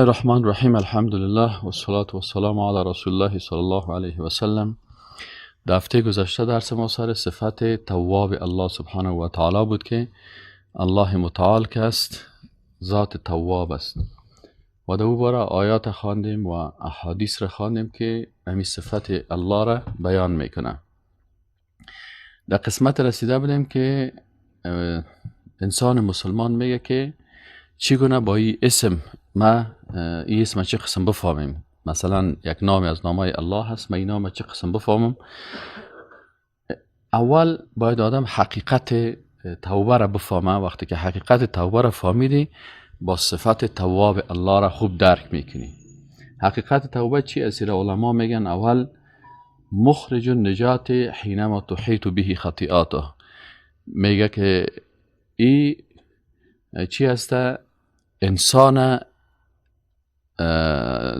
الرحمن الرحیم. الحمدلله و الصلاة و السلام علی رسول الله صلی الله علیه و سلم. در هفته گذشته درس ما سر صفت تواب الله سبحانه و تعالی بود که الله متعال که است ذات تواب است و دوباره آیات خواندیم و احادیث را خواندیم که همین صفت الله را بیان میکنه. در قسمت رسیده بودیم که انسان مسلمان میگه که چگونه با این اسم ما این اسم چه قسم بفهمیم. مثلا یک نام از نامای الله هست، ما این نام چه قسم بفهمم؟ اول باید آدم حقیقت توبه را بفهمه. وقتی که حقیقت توبه را فهمیدی با صفت تواب الله را خوب درک میکنی. حقیقت توبه چی است؟ علما میگن اول مخرج النجات حینما تحیط به خطیئاته. میگه که ای چی هست؟ انسان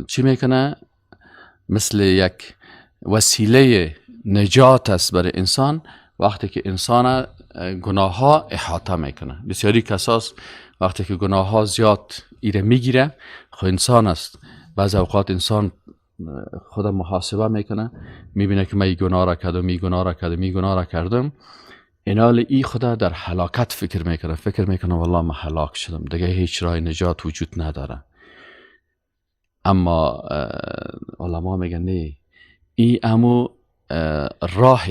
چی میکنه؟ مثل یک وسیله نجات است برای انسان وقتی که انسان گناه ها احاطه میکنه. بسیاری کساس وقتی که گناه ها زیاد ایره میگیره، خب انسان است، بعض اوقات انسان خود محاسبه میکنه، میبینه که من این گناه را کردم، این گناه را کردم، این گناه را کردم، اینال ای خدا در هلاکت فکر میکنه، فکر میکنه والله من هلاک شدم، دیگه هیچ راه نجات وجود نداره. اما علما میگن نه، ای امو راه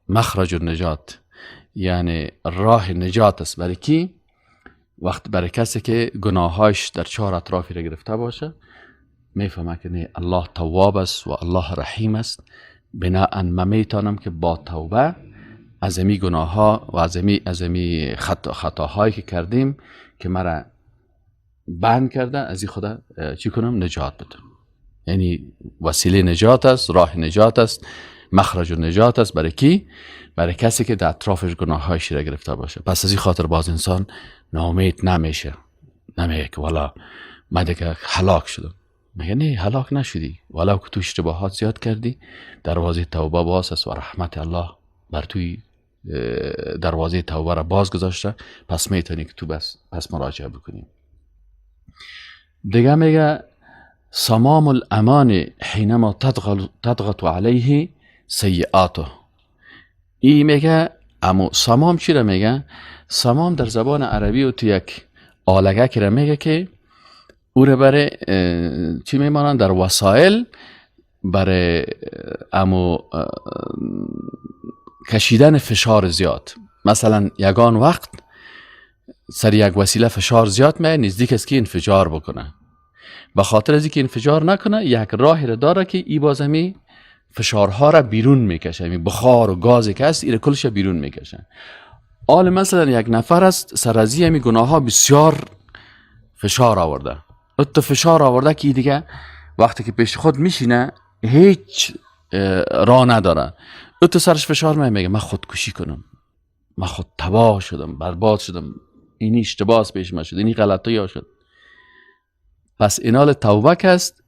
مخرج النجات، یعنی راه نجات است برای کی؟ وقت برای کسی که گناهاش در چهار اطرافی را گرفته باشه، میفهمه که نه، الله تواب است و الله رحیم است، بناءً من میتونم که با توبه از امی گناه ها و از امی خطاهایی که کردیم که مرا بند کرده، از این خدا چی کنم؟ نجات بدم. یعنی وسیله نجات است، راه نجات است، مخرج نجات است برای کی؟ برای کسی که در اطرافش گناه‌هایش را گرفته باشه. پس از این خاطر باز انسان ناامید نمیشه، نمیگه که والا من دیگه هلاک شدم. میگه نه، هلاک نشدی، والا که تو اشتباهات زیاد کردی، دروازه توبه باز است و رحمت الله بر توی دروازه توبه را باز گذاشته، پس میتونی که تو بس پس مراجعه بکنی. دیگه میگه صمام الامان حینما تضغط علیه سیئاته. ای میگه اما صمام چی را میگه؟ صمام در زبان عربی و تو یک آلگه که را میگه که او را برای چی میمانن در وسایل برای امو کشیدن فشار زیاد. مثلا یگان وقت سر یک وسیله فشار زیاد میه، نزدیک است که انفجار بکنه. به خاطر از اینکه انفجار نکنه یک راهی را داره که ای بازمی فشارها را بیرون میکشه، یعنی بخار و گازی که هست ایره کلش بیرون میکشه. حال مثلا یک نفر است سر از همی گناه ها بسیار فشار آورده، ات فشار آورده که دیگه وقتی که پیش خود میشینه هیچ راه نداره، ات سرش فشار میه، میگه من خودکشی کنم، من خود تباه شدم، برباد شدم، اینی اشتباه پیش من شد، اینی غلطی ها شد. پس اینال توبه که است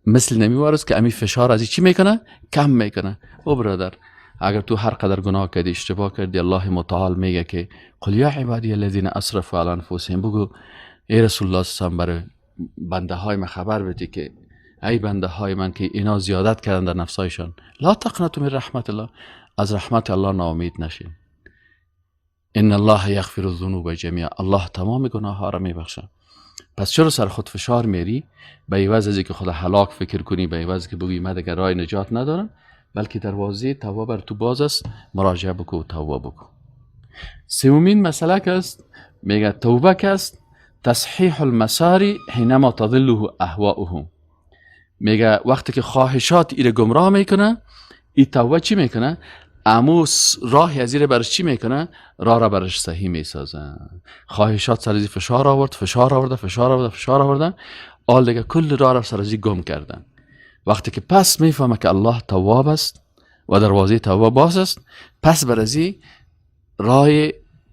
مثل نمیوارز که امی فشار از چی میکنه؟ کم میکنه. او برادر، اگر تو هر قدر گناه کردی، اشتباه کردی، الله متعال میگه که قل یا عبادی الذین اسرفوا علی انفسهم، بگو ای رسول الله صلی الله علیه و برای بنده های من خبر بده که ای بنده های من که اینا زیادت کردن در نفسایشان، لا تقنطوا من رحمت الله، از رحمت الله ناامید نشین، ان الله یغفر الذنوب جمیعا، الله تمام گناه ها را میبخشه. پس چرا سر خود فشار میری؟ به عوض از اینکه خود هلاک فکر کنی، به عوض که بگویی من دیگه راه نجات ندارم، بلکه دروازه توبه بر تو باز است، مراجعه بکو و توبه بکو. سومین مسئله که است، میگه توبه که است تصحیح المسار حینما تضله اهواؤه. میگه وقتی که خواهشات ایره گمراه میکنه، ای توبه چی میکنه؟ اموس راه از ایره برش چی میکنه؟ راه را برش صحیح میسازه. خواهشات سر از فشار آورد، فشار آورده، فشار آورده، فشار آورده، آل دیگه کل راه را سر از گم کردن. وقتی که پس میفهمه که الله تواب است و دروازه توبه باز است، پس بر از راه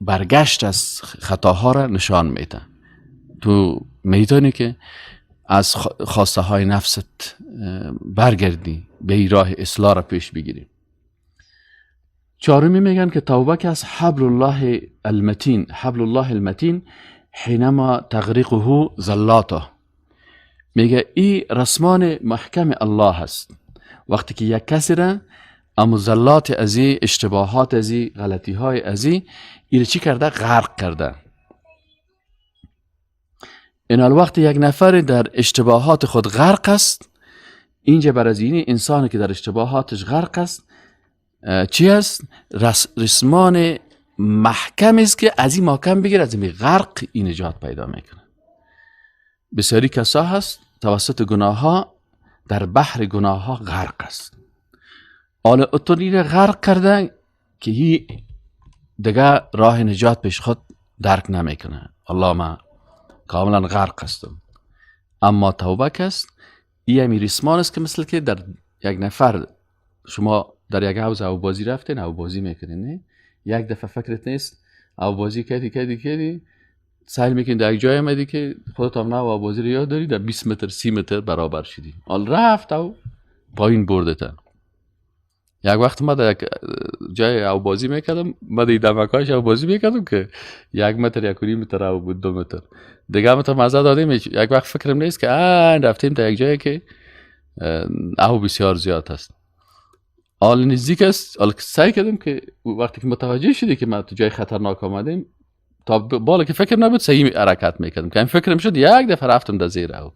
برگشت از خطاها را نشان میده. تو میتونی که از خواسته های نفست برگردی، به این راه اصلاح را پیش بگیری. چهارمی میگن که توبه که از حبل الله المتین، حبل الله المتین حینما تغریقه زلاته. میگه ای رسمان محکم الله هست. وقتی که یک کسی را اما زلات ازی، اشتباهات ازی، غلطی های ازی ایره چی کرده؟ غرق کرده. این وقت یک نفر در اشتباهات خود غرق است، اینجا بر از این انسانی که در اشتباهاتش غرق است چی است؟ رسمان محکم است که از این محکم بگیر، از این غرق این نجات پیدا میکنه. بسیاری کسا هست توسط گناه ها در بحر گناه ها غرق است. حالا اتونی را غرق کرده که هی دیگه راه نجات پیش خود درک نمیکنه. الله ما کاملا غرق هستم. اما توبه کست ای همی ریسمان است که مثل که در یک نفر شما در یک حوض او بازی رفتین، او بازی میکنین، نه؟ یک دفعه فکرت نیست او بازی کردی کردی کردی، سعی میکنی در یک جای آمدی که خودت هم نه او بازی رو یاد داری، در 20 متر 30 متر برابر شدی، حال رفت او پایین برده. یک وقت ما در یک جای او بازی میکردم، ما در دمکاش او بازی میکردم که 1 متر 1.5 متر او بود، 2 متر دیگه متر مزه دادیم. یک وقت فکرم نیست که رفتیم در یک جایی که او بسیار زیاد است، حال نزدیک است. حال سعی کردم که وقتی که متوجه شدی که ما تو جای خطرناک آمدیم، تا بالا که فکر نبود صحیح حرکت میکردم که این فکرم شد، یک دفعه رفتم در زیر او.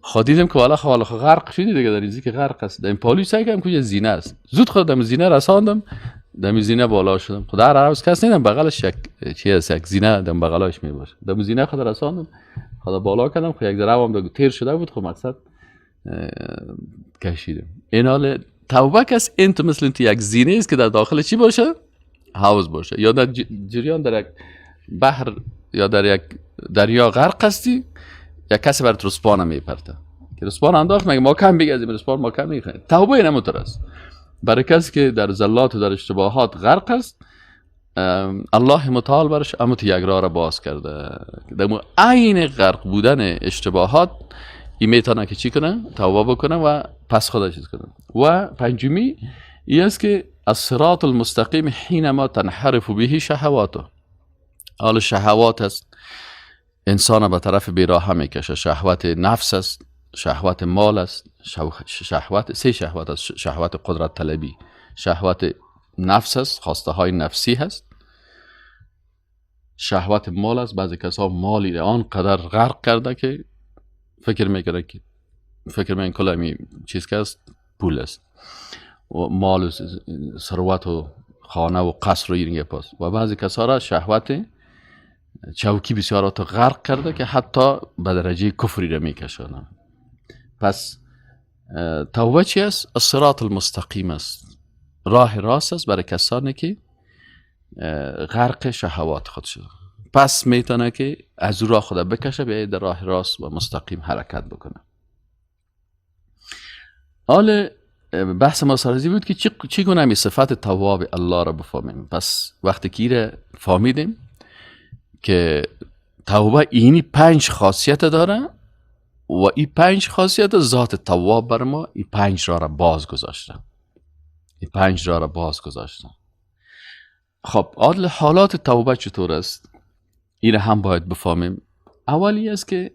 خود دیدم که والا خب غرق شدی دیگه، در نزدیک غرق است. در این پالوی سعی کردم که زینه است، زود خود دم زینه رساندم، دم زینه بالا شدم. خدا هر روز کس نیدم بغلش یک چی است، یک زینه دم بغلش می باشه، دم زینه خود رساندم، خدا بالا کردم. خب یک ذره هم تیر شده بود، خب مقصد کشیدم. این حال توبه کس این تو مثل تو یک زینه است که در داخل چی باشه؟ حوض باشه، یا در جریان در یک بحر یا در یک دریا غرق هستی، یک کسی برات رسپان میپرته که رسپان انداخت، مگه ما کم بگیریم رسپان ما کم میخوایم. توبه این همونطور است. برای کسی که در زلات و در اشتباهات غرق است، الله متعال برش اما یک راه را باز کرده. در عین غرق بودن اشتباهات این میتونه که چی کنه؟ توبه بکنه و پس خودش چیز کنه. و پنجمی این است که الصراط المستقیم حینما تنحرف به شهواته. حال شهوات است، انسان به طرف بیراه میکشه. شهوت نفس است، شهوت مال است، شهوت سه شهوت است: شهوت قدرت طلبی، شهوت نفس است، خواسته های نفسی هست، شهوت مال است. بعضی کسا مالی را آنقدر غرق کرده که فکر میکنه که فکر میکنه کل همی چیز که است پول است و مال و ثروت و خانه و قصر و این پاس. و بعضی کسا را شهوت چوکی بسیار تو غرق کرده که حتی به درجه کفری را میکشانه. پس توبه چی است؟ الصراط المستقیم است، راه راست است برای کسانی که غرق شهوات خود شده. پس میتونه که از راه خود بکشه به در راه راست و مستقیم حرکت بکنه. حال بحث ما سرازی بود که چی گونه می صفت تواب الله را بفهمیم. پس وقتی که فهمیدیم که توبه اینی 5 خاصیت داره و این 5 خاصیت ذات تواب بر ما این 5 راه را باز گذاشته. این 5 راه را باز گذاشته. خب عادل حالات توبه چطور است؟ این هم باید بفهمیم. اولی است که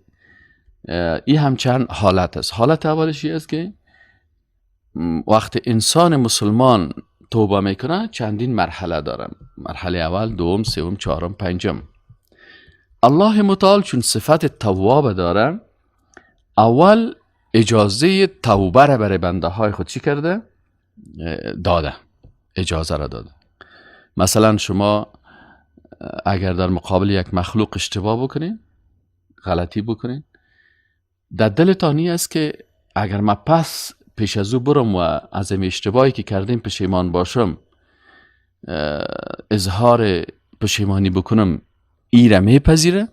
این هم چند حالت است. حالت اولش است که وقت انسان مسلمان توبه میکنه چندین مرحله داره. مرحله اول، دوم، سوم، چهارم، پنجم. الله متعال چون صفت تواب داره، اول اجازه توبه را برای بنده های خود چی کرده؟ داده، اجازه را داده. مثلا شما اگر در مقابل یک مخلوق اشتباه بکنین، غلطی بکنین، در دلتان این است که اگر من پس پیش از او برم و از این اشتباهی که کردیم پشیمان باشم، اظهار پشیمانی بکنم، ای را میپذیره؟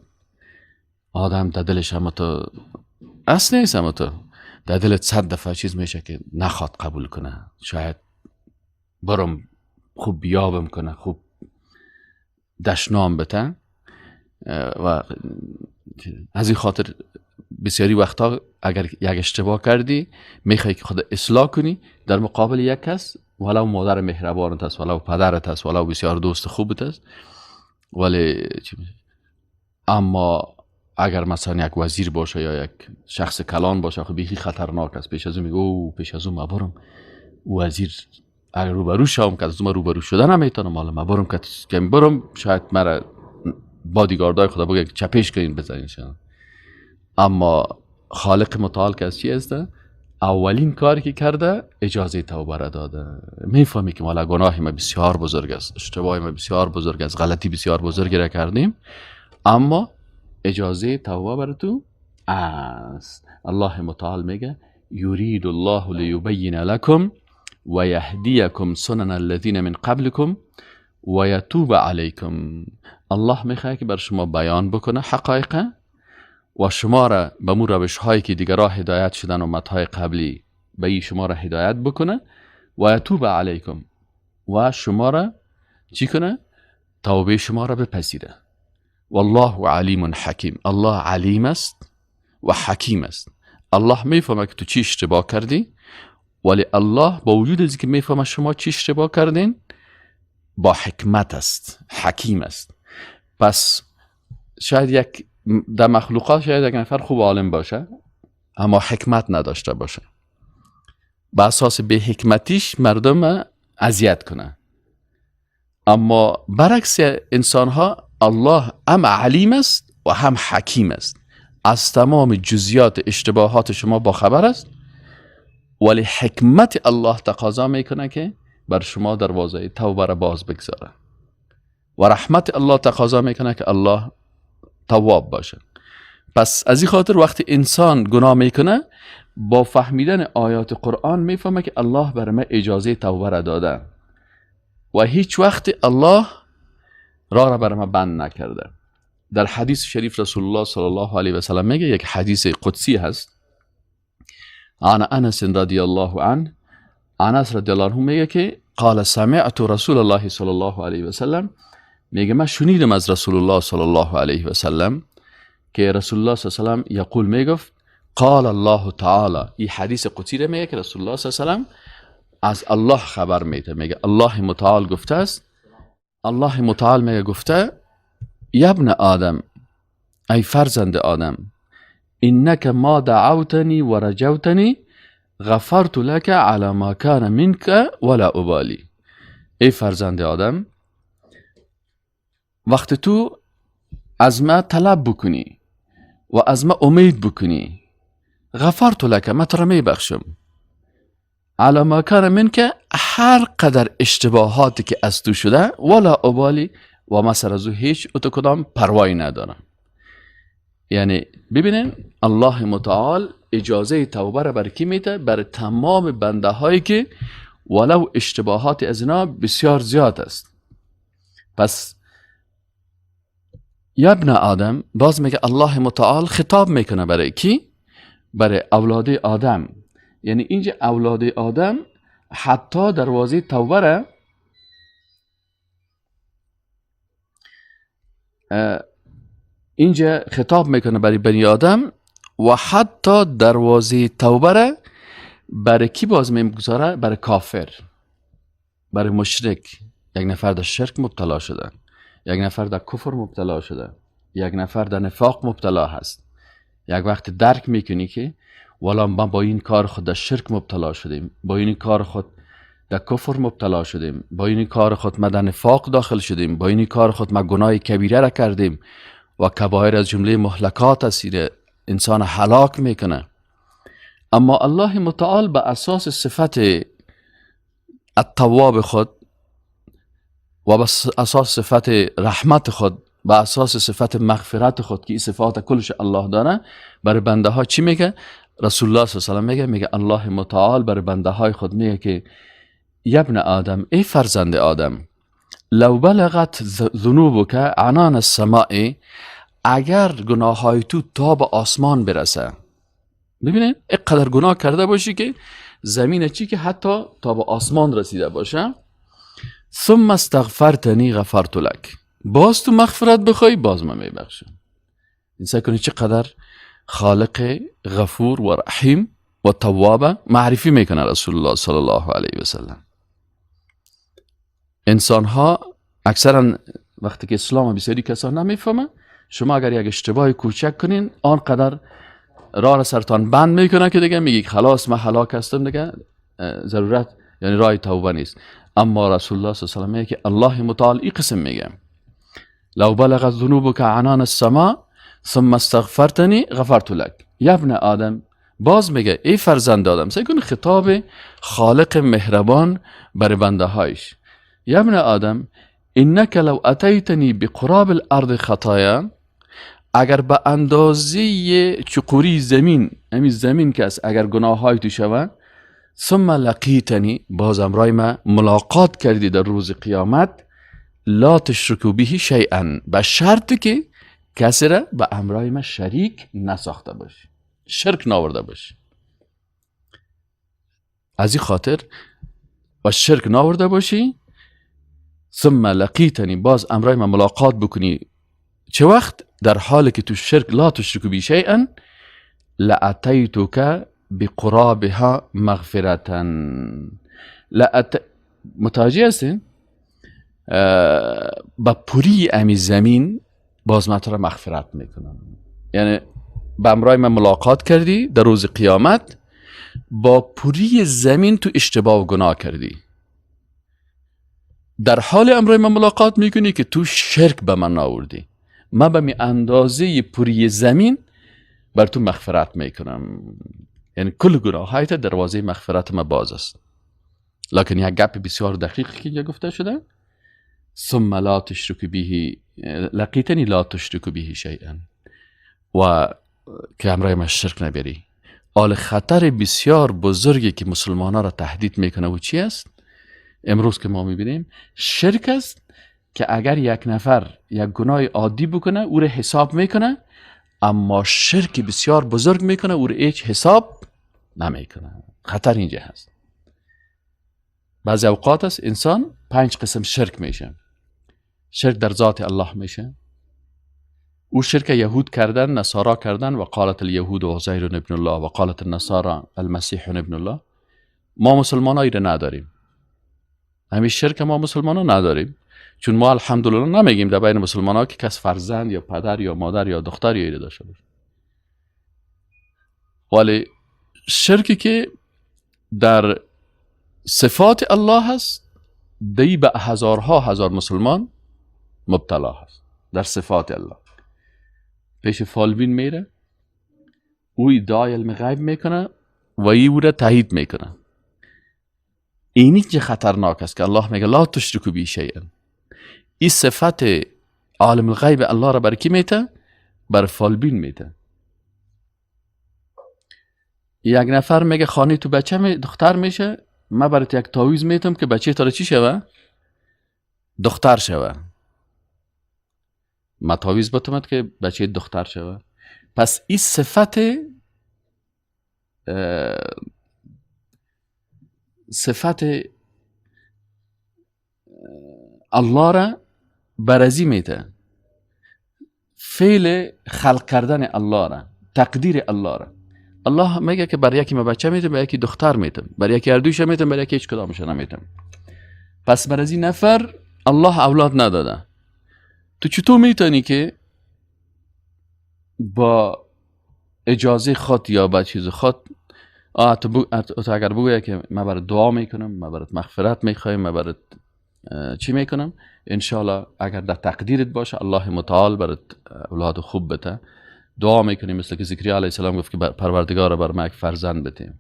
آدم در دلش هم تو اصل نیست، هم تو در دلت 100 دفعه چیز میشه که نخواد قبول کنه، شاید برم خوب بیابم کنه، خوب دشنام بته. و از این خاطر بسیاری وقتا اگر یک اشتباه کردی میخوای که خود اصلاح کنی در مقابل یک کس، ولو مادر مهربانت است، ولو پدرت است، ولو بسیار دوست خوبت است، ولی اما اگر مثلا یک وزیر باشه یا یک شخص کلان باشه، خب بیخی خطرناک است. پیش از اون میگه او پیش از اون مبرم وزیر، اگر روبرو شوم که از اون روبرو شدن نمیتونم، حالا مبرم که برم شاید مرا بادیگاردای خدا بگه چپش کنین بزنین شدن. اما خالق متعال که از چی است؟ اولین کاری که کرده اجازه توبه را داده. میفهمی که مالا گناه ما بسیار بزرگ است، اشتباه ما بسیار بزرگ است، غلطی بسیار بزرگی را کردیم، اما اجازه توبه بر تو است. الله متعال میگه یرید الله لیبین لکم و یهدیکم سنن الذین من قبلکم و یتوب علیکم. الله میخواد که بر شما بیان بکنه حقایق و شما را به مو روش هایی که دیگرها هدایت شدن امتهای قبلی به این شما را هدایت بکنه و یتوب علیکم، و شما را چی کنه؟ توبه شما را بپذیره. والله علیم حکیم. الله علیم است و حکیم است. الله میفهمه که تو چی اشتباه کردی، ولی الله با وجود از که میفهمه شما چی اشتباه کردین با حکمت است، حکیم است. پس شاید یک در مخلوقات شاید یک نفر خوب عالم باشه اما حکمت نداشته باشه، به اساس به حکمتیش مردم اذیت کنه. اما برعکس انسان ها الله هم علیم است و هم حکیم است، از تمام جزئیات اشتباهات شما با خبر است، ولی حکمت الله تقاضا میکنه که بر شما دروازه توبه را باز بگذاره و رحمت الله تقاضا میکنه که الله تواب باشه. پس از این خاطر وقتی انسان گناه میکنه با فهمیدن آیات قرآن میفهمه که الله بر ما اجازه توبه را داده و هیچ وقت الله راه را بر ما بند نکرده. در حدیث شریف رسول الله صلی الله علیه و سلم میگه، یک حدیث قدسی هست، عن انس رضی الله عنه، انس رضی الله عنه میگه که قال سمعت رسول الله صلی الله علیه و سلم، میگه من شنیدم از رسول الله صلی الله علیه و سلم که رسول الله صلی الله علیه و سلم یقول میگفت قال الله تعالی. این حدیث قدسی رو میگه که رسول الله صلی الله علیه و سلم از الله خبر میده، میگه الله متعال گفته است، الله متعال میگه گفته یا ابن آدم، ای فرزند آدم، انک ما دعوتنی و رجوتنی غفرت لك على ما كان منك ولا ابالی. ای فرزند آدم، وقت تو از ما طلب بکنی و از ما امید بکنی، غفرت لك، ما تو را میبخشم، علی ما کان منک، هر قدر اشتباهاتی که از تو شده، ولا ابالی، و ما سر از او هیچ اتو کدام پروایی ندارم. یعنی ببینین الله متعال اجازه توبه را بر کی میده؟ بر تمام بنده هایی که ولو اشتباهات از اینا بسیار زیاد است. پس یا ابن آدم، باز میگه الله متعال خطاب میکنه برای کی؟ برای اولاد آدم. یعنی اینجا اولاد آدم حتی دروازه توبه را اینجا خطاب میکنه برای بنی آدم و حتی دروازه توبه را برای کی باز میگذاره؟ برای کافر، برای مشرک. یک نفر در شرک مبتلا شده، یک نفر در کفر مبتلا شده، یک نفر در نفاق مبتلا هست. یک وقت درک میکنی که والا ما با این کار خود در شرک مبتلا شدیم، با این کار خود در کفر مبتلا شدیم، با این کار خود ما در نفاق داخل شدیم، با این کار خود ما گناه کبیره را کردیم و کبایر از جمله مهلکات است، انسان هلاک میکنه. اما الله متعال به اساس صفت التواب خود و به اساس صفت رحمت خود، به اساس صفت مغفرت خود که این صفات کلش الله داره، برای بنده ها چی میگه؟ رسول الله صلی الله علیه و سلم میگه، میگه الله متعال برای بنده های خود میگه که یا ابن آدم، ای فرزند آدم، لو بلغت ذنوبک عنان السماء، اگر گناه های تو تا به آسمان برسه. ببینید اینقدر گناه کرده باشی که زمین چی که حتی تا به آسمان رسیده باشه، ثم استغفرتنی غفرت لک، باز تو مغفرت بخوای باز من میبخشم. این کنی چقدر خالق غفور و رحیم و تواب معرفی میکنه رسول الله صلی الله علیه و سلم. انسان ها اکثرا وقتی که اسلام بسیاری کسان نمیفهمه، شما اگر یک اشتباه کوچک کنین آنقدر راه را سرتان بند میکنه که دیگه میگی خلاص من هلاک هستم، دیگه ضرورت یعنی راه توبه نیست. اما رسول الله صلی الله علیه و آله میگه که الله متعال این قسم میگه لو بلغت ذنوبك عنان السماء ثم استغفرتنی غفرت لك یا ابن آدم. باز میگه ای فرزند آدم، سعی کن خطاب خالق مهربان بر بنده هایش، یا ابن آدم انک لو اتیتنی بقراب الارض خطایا، اگر به اندازه چقوری زمین، همین زمین که است، اگر گناه های تو شوه، ثم لقیتنی، باز امرای ما ملاقات کردی در روز قیامت، لا تشرکو به شیئا، به شرط که کسی را به امرای ما شریک نساخته باشی، شرک ناورده باشی. از این خاطر و شرک ناورده باشی، ثم لقیتنی، باز امرای ما ملاقات بکنی، چه وقت؟ در حالی که تو شرک، لا تشرکو بی شیئا لاتیتک بقرابها مغفرتا. متوجه هستین؟ با پوری امی زمین باز من تو را مغفرت میکنم. یعنی با امرای من ملاقات کردی در روز قیامت، با پوری زمین تو اشتباه و گناه کردی، در حال امرای من ملاقات میکنی که تو شرک به من آوردی، من به می اندازه پوری زمین بر تو مغفرت میکنم. یعنی کل گناه هایت دروازه مغفرت ما باز است. لکن یک گپ بسیار دقیق که اینجا گفته شده، ثم لا تشرک به لقیتنی لا تشرک به شیئا، و که امرای ما شرک نبری. آل خطر بسیار بزرگی که مسلمان ها را تهدید میکنه و چی است؟ امروز که ما میبینیم شرک است که اگر یک نفر یک گناه عادی بکنه او را حساب میکنه، اما شرک بسیار بزرگ میکنه او را هیچ حساب نمیکنه. خطر اینجا هست. بعضی اوقات است انسان 5 قسم شرک میشه. شرک در ذات الله میشه، او شرک یهود کردن، نصارا کردن، و قالت الیهود عزیر ابن الله و قالت النصارا المسیح ابن الله. ما مسلمان ها نداریم، همین شرک ما مسلمان ها نداریم، چون ما الحمدلله نمیگیم در بین مسلمان ها که کس فرزند یا پدر یا مادر یا دختر یا ایره داشته باشه. ولی شرکی که در صفات الله هست، دی به هزارها هزار مسلمان مبتلا هست در صفات الله. پیش فالبین میره، او ادعای علم غیب میکنه و او را تایید میکنه. اینی که خطرناک است که الله میگه لا تشرکو بی شیئا. این صفت عالم الغیب الله را بر کی میته؟ بر فالبین میته. یک نفر میگه خانه تو بچه می دختر میشه، من برات یک تعویذ میتم که بچه تو چی شوه؟ دختر شوه. ما تعویذ بتمت که بچه دختر شوه. پس این صفت صفت الله را برازی میده، فعل خلق کردن الله را، تقدیر الله را. الله میگه که بر یکی ما بچه میتم، بر یکی دختر میتم، بر یکی هر دویش میتم، بر یکی هیچ کدامش نمیتم. پس بر از این نفر الله اولاد نداده. تو چطور میتونی که با اجازه خود یا با چیز خود تو اگر بگویی که من برات دعا میکنم، من برات مغفرت میخوایم، من برات چی میکنم، انشالله اگر در تقدیرت باشه الله متعال برات اولاد خوب بده. دعا میکنیم مثل که زکریا علیه السلام گفت که پروردگار بر ما یک فرزند بده.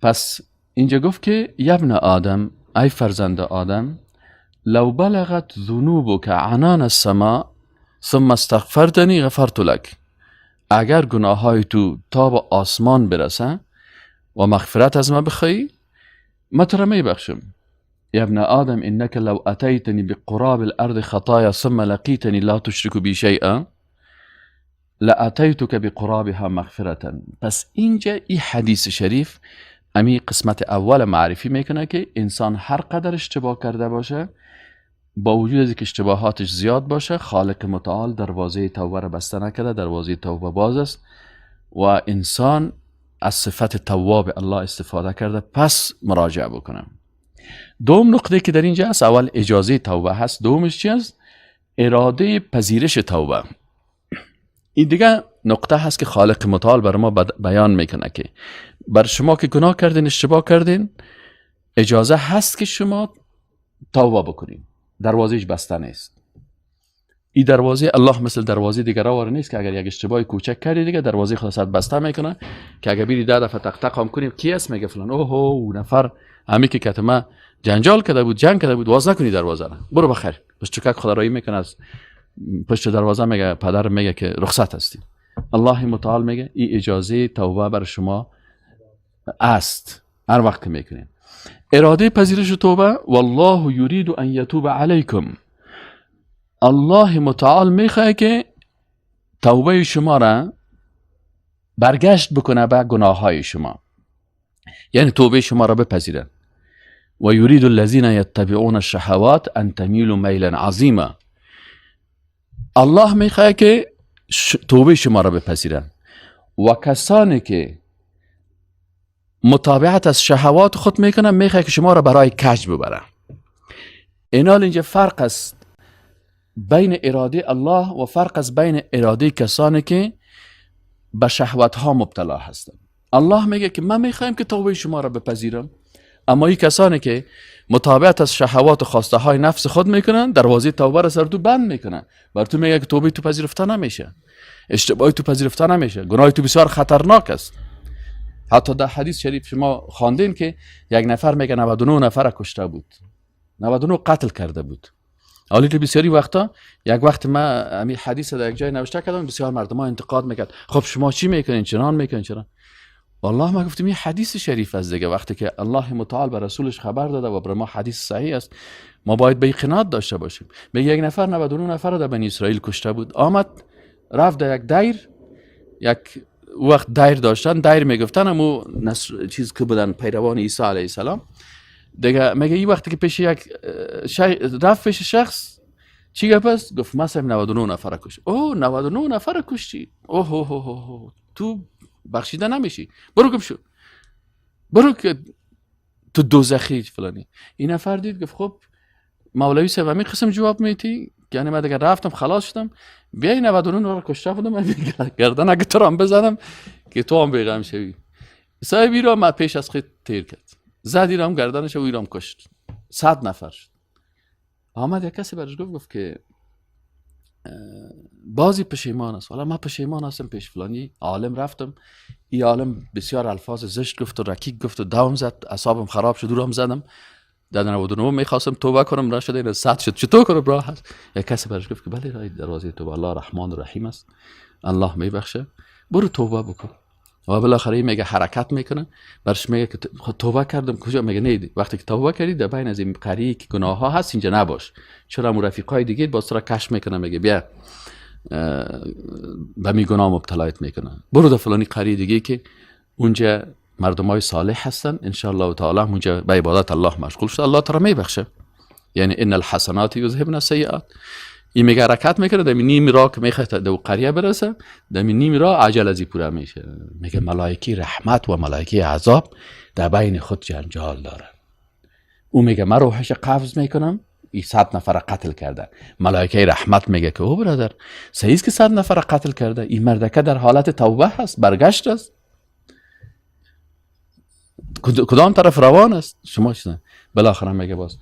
پس اینجا گفت که یبن آدم، ای فرزند آدم، لو بلغت ذنوبك عنان السماء ثم استغفرتنی غفرت لك. اگر گناه های تو تا به آسمان برسه و مغفرت از ما بخوایی، ما تو را میبخشم. یا ابن آدم انك لو اتیتنی بقراب الارض خطایا ثم لقیتنی لا تشرك بی شیئا لاتیتك بقرابها مغفرة. پس اینجا این حدیث شریف امی قسمت اول معرفی میکنه که انسان هر قدر اشتباه کرده باشه، با وجود از اینکه اشتباهاتش زیاد باشه، خالق متعال دروازه توبه را بسته نکرده، دروازه توبه باز است و انسان از صفت تواب الله استفاده کرده پس مراجعه بکنه. دوم نقطه که در اینجا است، اول اجازه توبه هست، دومش چی است؟ اراده پذیرش توبه. این دیگه نقطه هست که خالق متعال بر ما بیان میکنه که بر شما که گناه کردین، اشتباه کردین، اجازه هست که شما توبه بکنین، دروازهش بسته نیست. این دروازه الله مثل دروازه دیگه وار نیست که اگر یک اشتباه کوچک کردی دیگه دروازه خود سر بسته میکنه که اگر بیری 10 دفعه تق تق هم کنیم کی است میگه فلان، اوه او نفر همی که کتمه جنجال کرده بود، جنگ کرده بود، واز نکنی دروازه را، برو بخیر. پس چکک خدا میکنه از پشت دروازه، میگه پدر میگه که رخصت هستی. الله متعال میگه این اجازه توبه بر شما است هر وقت که میکنین. اراده پذیرش توبه، والله یرید ان یتوب علیکم. الله متعال میخواه که توبه شما را برگشت بکنه به گناه های شما، یعنی توبه شما را بپذیره. و یرید الذین یتبعون الشهوات ان تمیلوا میلا عظیما. الله میخواه که توبه شما را بپذیره و کسانی که متابعت از شهوات خود میکنن میخواه که شما را برای کج ببره. اینال اینجا فرق است بین اراده الله و فرق است بین اراده کسانی که به شهوت ها مبتلا هستند. الله میگه که من میخوایم که توبه شما را بپذیرم، اما این کسانی که متابعت از شهوات و خواسته های نفس خود میکنن دروازه توبه را سر تو بند میکنن، بر تو میگه که توبه تو پذیرفته نمیشه، اشتباهی تو پذیرفته نمیشه، گناه تو بسیار خطرناک است. حتی در حدیث شریف شما خواندین که یک نفر میگه 99 نفر کشته بود، 99 قتل کرده بود. حالی که بسیاری وقتا یک وقت ما همین حدیث در یک جای نوشته کردم، بسیار مردم ها انتقاد میکرد، خب شما چی میکنین، چنان میکنین، چرا؟ والله ما گفتیم این حدیث شریف است دیگه. وقتی که الله متعال به رسولش خبر داده و بر ما حدیث صحیح است، ما باید به قناعت داشته باشیم. میگه یک نفر 99 نفر در بنی اسرائیل کشته بود، آمد رفت در یک دیر، یک وقت دیر داشتن، دیر میگفتن امو چیز که بودن پیروان عیسی علیه السلام دیگه. میگه این وقتی که پیش یک رفت پیش شخص، چی گفت است؟ گفت ما 99 نفر کشت. اوه 99 نفر کشتی، اوه اوه اوه تو بخشیده نمیشی، برو گم شو، برو که تو دوزخی فلانی. این نفر دید گفت خب مولوی صاحب همین قسم جواب میتی، یعنی من دیگه رفتم خلاص شدم، بیای 99 نفر کشته بودم، من گردن اگه تو هم بزنم که تو هم بیغم شوی. صاحب را ما پیش از خود تیر کرد، زد ایرام گردنش و ایرام کشت، 100 نفر شد. آمد یک کسی برش گفت که بازی پشیمان است، حالا من پشیمان هستم، پیش فلانی عالم رفتم، این عالم بسیار الفاظ زشت گفت و رکیک گفت و دوم زد، اعصابم خراب شد، دورم زدم، در 99 میخواستم توبه کنم نشده، این 100 شد، چطور کنم راه هست؟ یک کسی برش گفت که بله راه دروازه توبه الله رحمان و رحیم است، الله میبخشه، برو توبه بکن. و بالاخره میگه حرکت میکنه، برش میگه که توبه کردم، کجا؟ میگه نه، وقتی که توبه کردی در بین از این قریه که گناه ها هست اینجا نباش، چرا مو رفیقای دیگه باز را کش میکنه، میگه بیا به می گناه مبتلایت میکنه، برو در فلانی قریه دیگه که اونجا مردم های صالح هستن، ان شاء الله تعالی اونجا به عبادت الله مشغول شد، الله تعالی میبخشه. یعنی ان الحسنات یذهبن السیئات. این میگه حرکت میکنه، در نیم راه که میخواد در قریه برسه، در نیم راه عجل از پورا میشه. میگه ملائکه رحمت و ملائکه عذاب در بین خود جنجال دارن. او میگه من روحش قبض میکنم، این 100 نفر قتل کرده. ملائکه رحمت میگه که او برادر صحیح است که 100 نفر قتل کرده، این مردکه در حالت توبه هست، برگشت است، کدام طرف روان است؟ شما چه؟ بالاخره میگه باز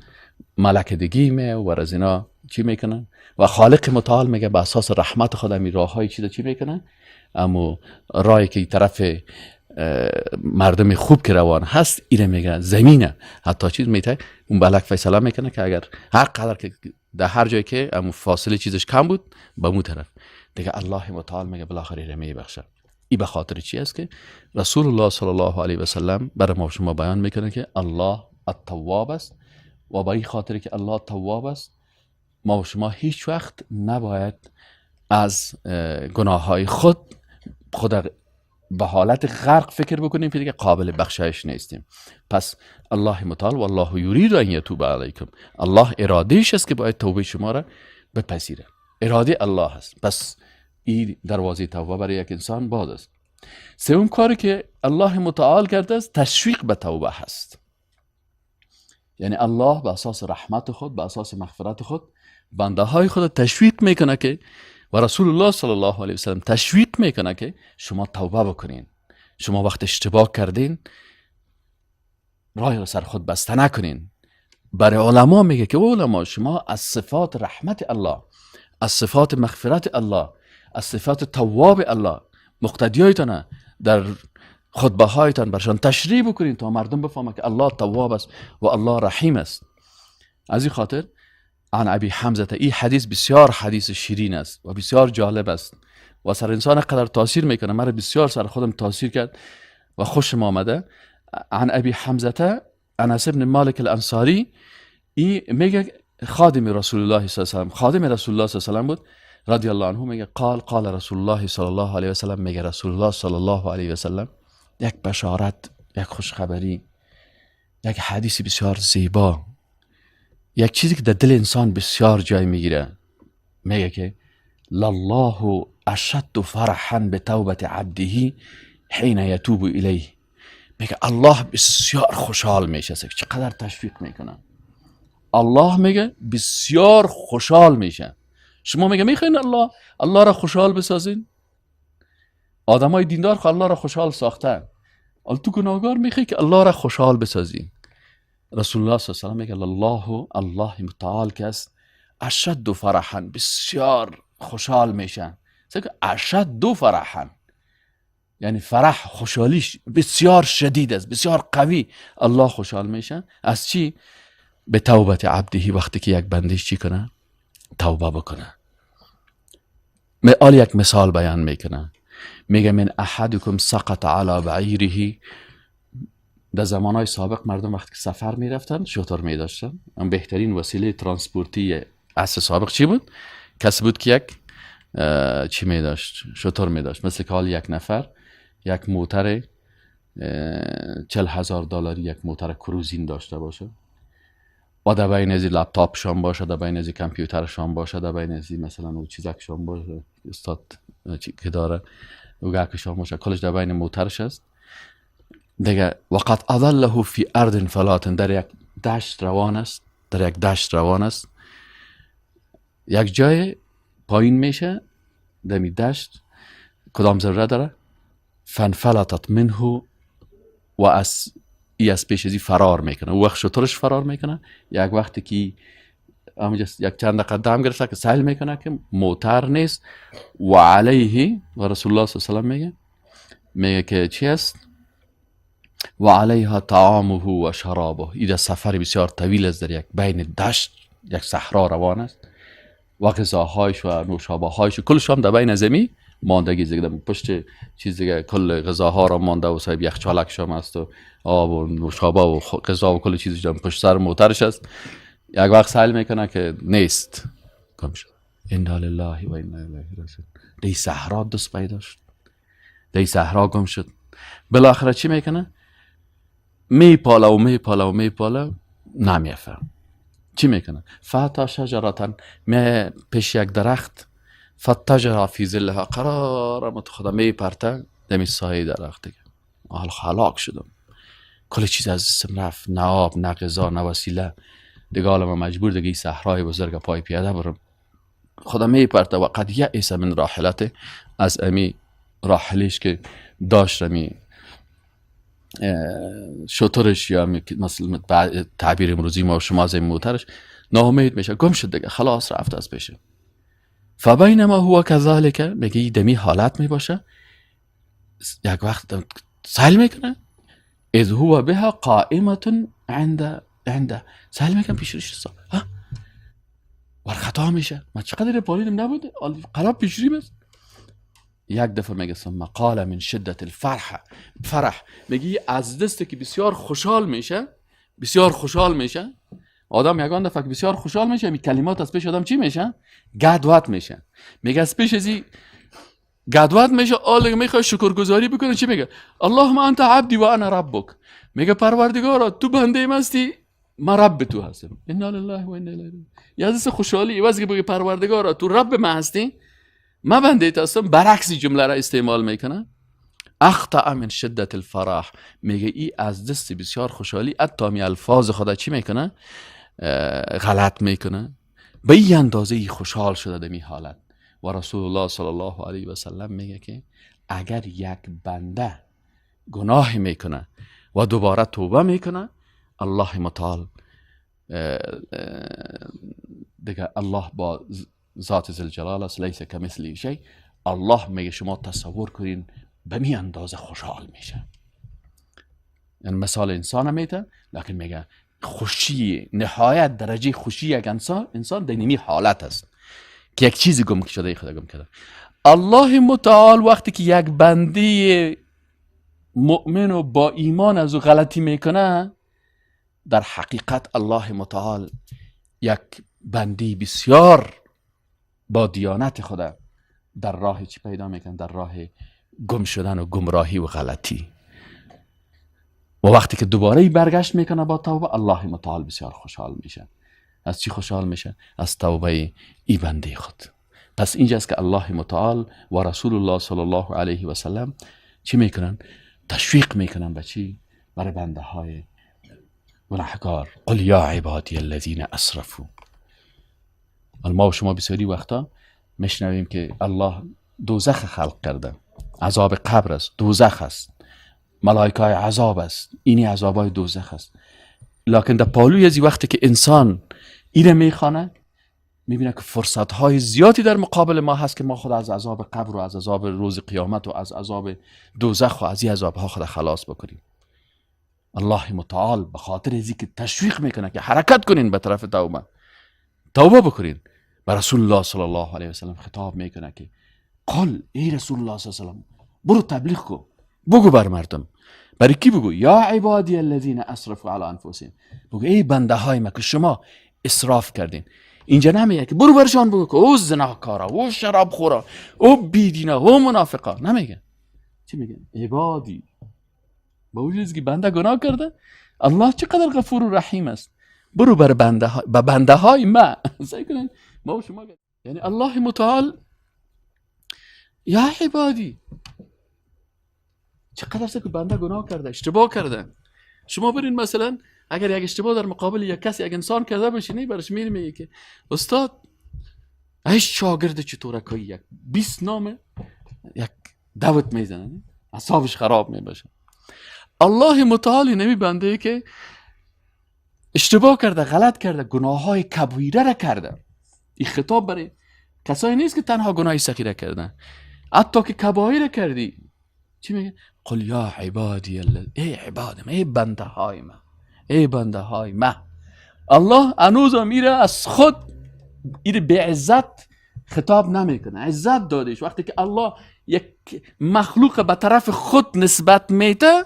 ملک دیگه می و از اینا چی میکنن و خالق متعال میگه به اساس رحمت خود می راههای چیزا چی میکنن، اما راهی که طرف مردم خوب که روان هست ایره میگه زمینه، حتی چیز میته اون بلک فیصله میکنه که اگر هر قدر که در هر جایی که امو فاصله چیزش کم بود به مو طرف دیگه الله متعال میگه بالاخره ایره میبخشه. ای به خاطر چی است که رسول الله صلی الله علیه و سلم برای ما شما بیان میکنه که الله التواب است و با این خاطر که الله تواب است ما و شما هیچ وقت نباید از گناه های خود به حالت غرق فکر بکنیم که دیگه قابل بخشایش نیستیم. پس الله متعال والله یرید ان یتوب علیکم، الله ارادهش است که باید توبه شما را بپذیره، اراده الله است. پس این دروازه توبه برای یک انسان باز است. سوم کاری که الله متعال کرده است تشویق به توبه هست. یعنی الله به اساس رحمت خود، به اساس مغفرت خود بنده های خود تشویق میکنه که و رسول الله صلی الله علیه وسلم تشویق میکنه که شما توبه بکنین. شما وقت اشتباه کردین راه را سر خود بسته نکنین. برای علما میگه که علما شما از صفات رحمت الله، از صفات مغفرت الله، از صفات تواب الله مقتدیایتان در خطبه هایتان برشان تشریح بکنین تا مردم بفهمند که الله تواب است و الله رحیم است. از این خاطر عن ابی حمزه، این حدیث بسیار حدیث شیرین است و بسیار جالب است و سر انسان قدر تاثیر میکنه. مرا بسیار سر خودم تاثیر کرد و خوشم آمده. عن ابی حمزه انس بن مالک الانصاری، ای میگه خادم رسول الله صلی الله علیه و سلم، خادم رسول الله صلی الله علیه و سلم بود رضی الله عنه، میگه قال قال رسول الله صلی الله علیه و سلم، میگه رسول الله صلی الله علیه و سلم یک بشارت، یک خوشخبری، یک حدیث بسیار زیبا، یک چیزی که در دل انسان بسیار جای میگیره. میگه که لله اشد فرحا بتوبة عبده حین یتوب الیه. میگه الله بسیار خوشحال میشه. چقدر تشویق میکنه الله، میگه بسیار خوشحال میشه. شما میگه میخواین الله را خوشحال بسازین؟ آدمای دیندار خو الله را خوشحال ساختن، حالا تو گناهگار میخوای که الله را خوشحال بسازی. رسول الله صلی الله علیه و سلم میگه الله، الله متعال که است، اشد فرحا، بسیار خوشحال میشن. اشد فرحا یعنی فرح، خوشحالیش بسیار شدید است، بسیار قوی. الله خوشحال میشه از چی؟ به توبت عبدهی، وقتی که یک بندش چی کنه؟ توبه بکنه. آل یک مثال بیان میکنه، میگه من احدکم سقط علی بعیره. در زمانهای سابق مردم وقتی که سفر میرفتن شتر میداشتن. اون بهترین وسیله ترانسپورتی عصر سابق چی بود؟ کسی بود که یک چی میداشت؟ شتر میداشت. مثل که حال یک نفر یک موتر 40,000 دلاری، یک موتر کروزین داشته باشه و در بین از لپتاپ شام باشه، در بین از کامپیوتر شام باشه، در بین از مثلا او چیزک شام باشه، استاد که داره او گک شام باشه، کلش در بین موترش است دیگه. وقت اضله فی ارض فلات، در یک دشت روان است، در یک دشت روان است، یک جای پایین میشه دمی دشت، کدام ذره داره؟ فانفلتت منه، و از ای از پیش ازی فرار میکنه. او وقت شترش فرار میکنه. یک وقتی که یک چند دقیقه دم گرفته که سهل میکنه که موتر نیست و علیه، و رسول الله صلی الله علیه و سلم میگه که چی است؟ و علیها طعامه و شرابه. این سفر بسیار طویل است، در یک بین دشت، یک صحرا روان است و غذاهایش و نوشابه هایش کلش هم در بین زمین ماندگی دیگه، پشت چیز دیگه کل غذاها را مانده و صاحب یخچالک شام است و آب و نوشابه و غذا و کل چیزش هم پشت سر موترش است. یک وقت سهل میکنه که نیست، گم شد. انا لله و انا الیه راجعون. دی صحرا دست پیدا شد، دی صحرا گم شد. بالاخره چی میکنه؟ میپاله و میپاله و میپاله، نمیفهم چی میکنه. فاتا شجرتن، می پیش یک درخت، فتجر فی ظلها، قرار مت خدا میپرته دمی سایه درخت دیگه. حالا هلاک شدم، کل چیز از دستم رفت، نه آب نه غذا نه وسیله دیگه، حالا من مجبور دیگه این صحرای بزرگ پای پیاده برم. خدا میپرته و قد یئس من راحلته، از امی راحلش که داشت، امی شترش یا مثل تعبیر امروزی ما شما از این موترش، ناامید میشه، گم شد دیگه، خلاص رفت از پیشه. فبینما هو کذالک، میگه دمی حالت میباشه، یک وقت سهل میکنه، اذ هو بها قائمه عند سهل میکنه پیش روش، ها ور خطا میشه، ما چقدر پالینم نبوده، قلب پیش رویم است. یک دفعه میگه ثم قال من شدت الفرح، فرح میگه از دست که بسیار خوشحال میشه، بسیار خوشحال میشه آدم. یگان دفعه که بسیار خوشحال میشه، می کلمات از پیش آدم چی میشه؟ گدوت میشه. میگه از پیش ازی گدوت میشه، آل میخواد شکرگزاری بکنه، چی میگه؟ اللهم انت عبدی و انا ربک. میگه پروردگارا تو بنده من هستی، من رب تو هستم. انا لله و انا الیه راجعون. یه از خوشحالی واسه بگه پروردگارا تو رب من هستی، من بنده تو هستم، برعکس جمله را استعمال میکنه. اخطأ من شدت الفرح، میگه ای از دست بسیار خوشحالی حتی می الفاظ خدا چی میکنه؟ غلط میکنه. به این اندازه خوشحال شده در این حالت. و رسول الله صلی الله علیه و سلم میگه که اگر یک بنده گناه میکنه و دوباره توبه میکنه، الله متعال دیگه الله با ذات ذوالجلال است، لیس کمثله شیء، الله میگه شما تصور کنین به می اندازه خوشحال میشه. یعنی مثال انسان میته، لکن میگه خوشی نهایت درجه خوشی یک انسان در نیمی حالت است که یک چیزی گم شده خدا گم کرده. الله متعال وقتی که یک بنده مؤمن و با ایمان از او غلطی میکنه، در حقیقت الله متعال یک بنده بسیار با دیانت خدا در راه چی پیدا میکنه؟ در راه گم شدن و گمراهی و غلطی. و وقتی که دوباره برگشت میکنه با توبه، الله متعال بسیار خوشحال میشه. از چی خوشحال میشه؟ از توبه ای بنده خود. پس اینجاست که الله متعال و رسول الله صلی الله علیه و سلم چی میکنن؟ تشویق میکنن به چی؟ برای بنده های گناهکار. قل یا عبادی الذین اسرفوا. ما و شما بسیاری وقتا میشنویم که الله دوزخ خلق کرده، عذاب قبر است، دوزخ است، ملائکه های عذاب است، اینی عذاب های دوزخ است. لکن در پالوی از وقتی که انسان اینه میخوانه، میبینه که فرصت های زیادی در مقابل ما هست که ما خود از عذاب قبر و از عذاب روز قیامت و از عذاب دوزخ و از این عذاب ها خود خلاص بکنیم. الله متعال به خاطر از که تشویق میکنه که حرکت کنین به طرف توبه، توبه بکنین، به رسول الله صلی الله علیه و سلم خطاب میکنه که قل ای رسول الله صلی الله علیه و سلم، برو تبلیغ کو، بگو بر مردم. برای کی بگو؟ یا عبادی الذین اسرفوا علی انفسهم، بگو ای بنده های ما که شما اسراف کردین. اینجا نمیگه که برو برشان بگو که او زناکارا، او شراب خورا، او بیدینا، او منافقا. نمیگه. چی میگه؟ عبادی. با وجود که بنده گناه کرده، الله چقدر غفور و رحیم است. برو بر بنده های، به بنده های ما. سعی کنین ما و شما، یعنی الله متعال یا عبادی، چقدر است که بنده گناه کرده، اشتباه کرده. شما برین مثلا اگر یک اشتباه در مقابل یک کسی، یک انسان کرده باشی، برش میری میگه که استاد ای شاگرد چطوره که یک 20 نامه یک دوت میزنه، اعصابش خراب میباشه. الله متعال نمی بنده که اشتباه کرده، غلط کرده، گناه های کبیره را کرده. این خطاب برای کسایی نیست که تنها گناه صغیره کردن، حتی که کبایر کردی. چی میگه؟ قل یا عبادی ای عبادم، ای بنده های من، ای بنده های من. الله هنوز میره از خود ایره به عزت خطاب نمیکنه، عزت دادش. وقتی که الله یک مخلوق به طرف خود نسبت میده،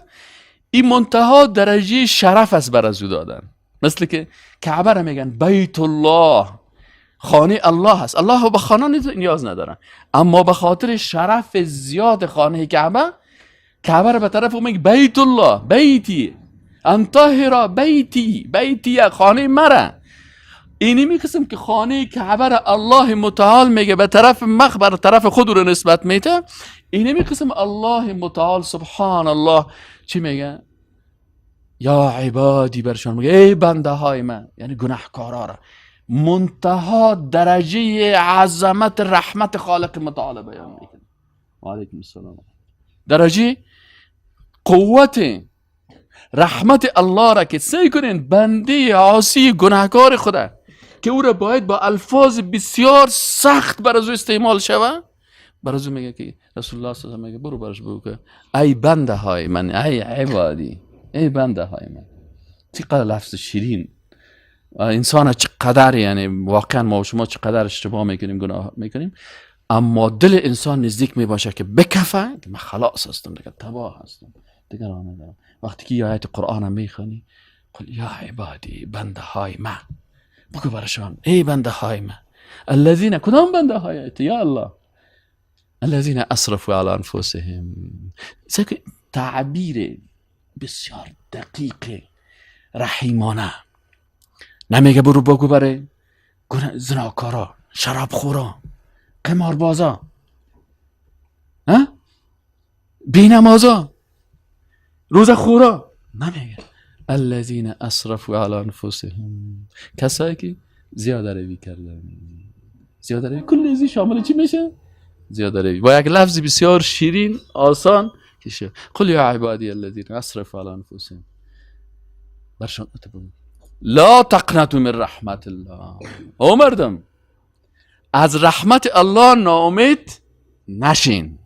این منتها درجه شرف است بر از او دادن. مثل که کعبه را میگن بیت الله، خانه الله هست. الله به خانه نیاز نداره، اما به خاطر شرف زیاد خانه کعبه، کعبه را به طرف او میگه بیت الله، بیتی انطهر بیتی، بیتی خانه مرا. اینی میقسم که خانه کعبه را الله متعال میگه به طرف مخبر، طرف خود رو نسبت میده. اینی میقسم الله متعال سبحان الله چی میگه؟ یا عبادی، برشان میگه ای بنده های من، یعنی گناهکارا را. منتها درجه عظمت رحمت خالق متعال بیان میکنه. و علیکم السلام. درجه قوت رحمت الله را که سعی کنین بنده عاصی گناهکار خدا که او را باید با الفاظ بسیار سخت بر از او استعمال شوه، بر از او میگه که رسول الله صلی الله علیه و آله میگه برو برش بگو که ای بنده های من، ای عبادی، ای بنده های من. چقدر لفظ شیرین. انسان چقدر، یعنی واقعا ما و شما چقدر اشتباه میکنیم، گناه میکنیم، اما دل انسان نزدیک میباشه که بکفه که من خلاص هستم دیگه، تباه هستم دیگه، راه ندارم. وقتی که آیت قرآن هم میخوانی، قل یا عبادی، بنده های من، بگو برشان ای بنده های من، الذین، کدام بنده های یا الله؟ الذین اسرفوا علی انفسهم. تعبیر بسیار دقیق رحیمانه. نمیگه برو بگو برای زناکارا، شراب خورا، قماربازا، بینمازا، روزه خورا. نمیگه الذین اسرفوا علی انفسهم، کسایی که زیاده روی کردم. زیاده روی کل ازی شامل چی میشه؟ زیاده روی. با یک لفظ بسیار شیرین آسان که قل یا عبادی الذین اسرفوا علی انفسهم، برشان لا تقنطوا من رحمت الله. او مردم از رحمت الله ناامید نشین،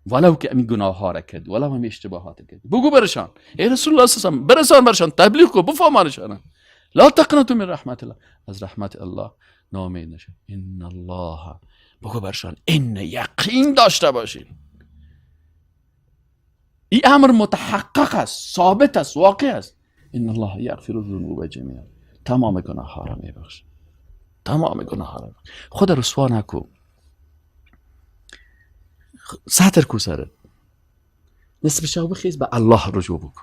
ولو که امی گناه ها را کرد، ولو امی اشتباهات کرد. بگو برشان ای رسول الله صلی الله علیه و برسان برشان، تبلیغ کو، بفهمانشان لا تقنطوا من رحمت الله، از رحمت الله ناامید نشین. ان الله، بگو برشان ان یقین داشته باشین، این امر متحقق است، ثابت است، واقع است. ان الله یغفر الذنوب جمیعا، تمام گناه ها را میبخشه، تمام گناه ها را. خود رسوا نکو، سطر کو سرت، نصف شب بخیز به الله رجوع بکن.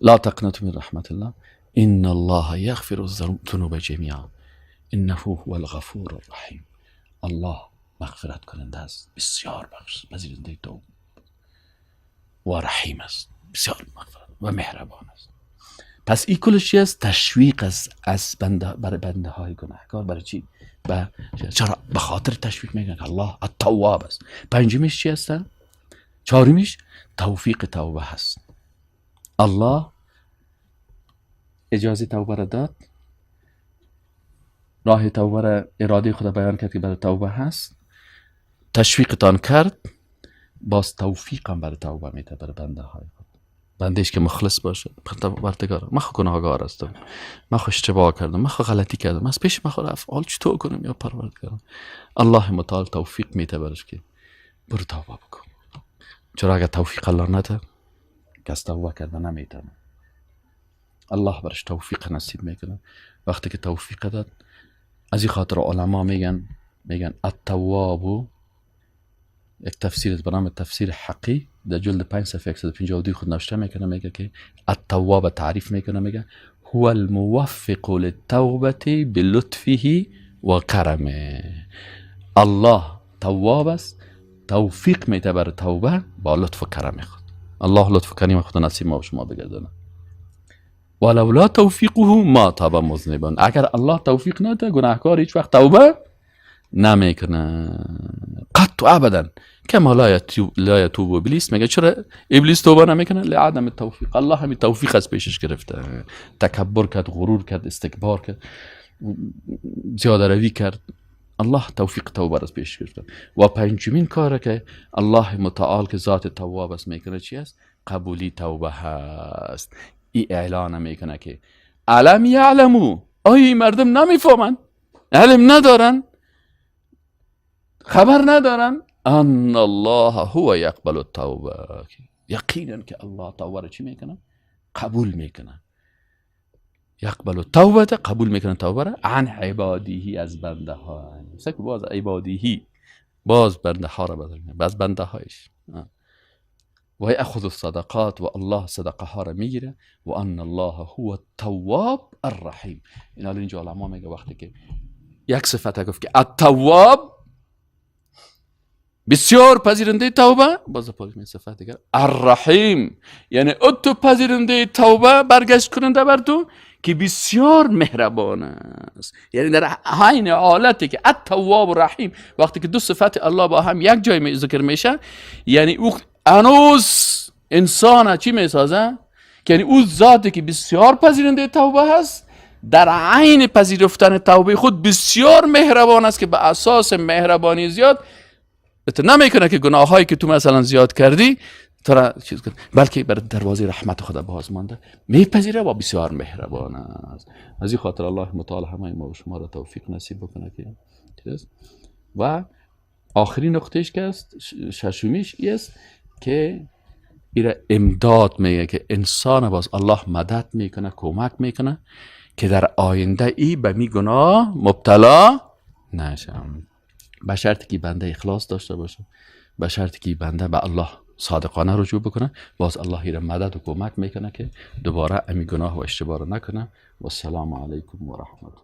لا تقنطوا من رحمت الله ان الله یغفر الذنوب جمیعا انه هو الغفور الرحیم. الله مغفرت کننده است، بسیار بخش پذیرنده توبه و رحیم است، بسیار مغفرت و مهربان است. پس این کلش چی است؟ تشویق است از بنده، برای بنده های گناهکار. برای چی؟ چرا؟ به خاطر تشویق میگن الله التواب است. پنجمیش چی است؟ چهارمیش توفیق توبه هست. الله اجازه توبه را داد، راه توبه را، اراده خدا بیان کرد که برای توبه هست، تشویقتان کرد، باز توفیق هم برای توبه میده برای بنده های خود. بندهش که مخلص باشه، پروردگار من خو گناهکار هستم، من خو اشتباه کردم، من خو غلطی کردم، از پیش من خو افعال چطور کنم یا پروردگار. الله متعال توفیق میده برش که برو توبه بکن. چرا اگر توفیق الله نده کس توبه کرده نمیتونه. الله برش توفیق نصیب میکنه. وقتی که توفیق داد، از این خاطر علما میگن التواب، یک تفسیر به نام تفسیر حقی در جلد 5 صفحه 152 خود نوشته میکنه، میگه که التواب تعریف میکنه، میگه هو الموفق للتوبه بلطفه و کرمه. الله تواب است، توفیق میده بر توبه با لطف و کرم خود. الله لطف و کرم خود نصیب ما و شما بگردانه. ولولا توفیقه ما تاب مذنبان، اگر الله توفیق نده گناهکار هیچ وقت توبه نمیکنه قط و ابدا. کما لا یتوب ابلیس، میگه چرا ابلیس توبه نمیکنه؟ لعدم توفیق. الله همین توفیق از پیشش گرفته، تکبر کرد، غرور کرد، استکبار کرد، زیاده روی کرد، الله توفیق توبه از پیش گرفته. و پنجمین کاره که الله متعال که ذات تواب است میکنه چی است؟ قبولی توبه هست. ای اعلان میکنه که علم یعلمو، آیا مردم نمیفهمن، علم ندارن، خبر ندارن، ان الله هو یقبل التوبه، یقینا که الله توبه را چی میکنه؟ قبول میکنه. یقبل التوبه، قبول میکنه توبه را، عن عباده، از بنده ها. باز عباده، باز بنده ها را بدل میکنه، باز بنده هایش. و یأخذ الصدقات، و الله صدقه ها را میگیره. و ان الله هو التواب الرحیم. این حالا اینجا علما میگه وقتی که یک صفت گفت که التواب بسیار پذیرنده توبه، باز پاک صفت دیگر الرحیم، یعنی او تو پذیرنده توبه، برگشت کننده بر تو که بسیار مهربان است. یعنی در عین حالتی که التواب و رحیم، وقتی که دو صفت الله با هم یک جای ذکر میشه، یعنی او هنوز انسان چی میسازه؟ یعنی او ذاتی که بسیار پذیرنده توبه هست، در عین پذیرفتن توبه خود بسیار مهربان است که به اساس مهربانی زیاد نمیکنه که گناهایی که تو مثلا زیاد کردی تو را چیز کن، بلکه بر دروازه رحمت خدا باز مانده، میپذیره و بسیار مهربان است. از این خاطر الله متعال همه ما و شما را توفیق نصیب بکنه که چیز. و آخرین نقطهش که است، ششمیش است که ایره امداد میگه که انسان باز الله مدد میکنه، کمک میکنه که در آینده ای به می گناه مبتلا نشه، به شرطی که بنده اخلاص داشته باشه، به شرطی که بنده به الله صادقانه رجوع بکنه، باز الله ایره مدد و کمک میکنه که دوباره امی گناه و اشتباه رو نکنه. و السلام علیکم و رحمت الله.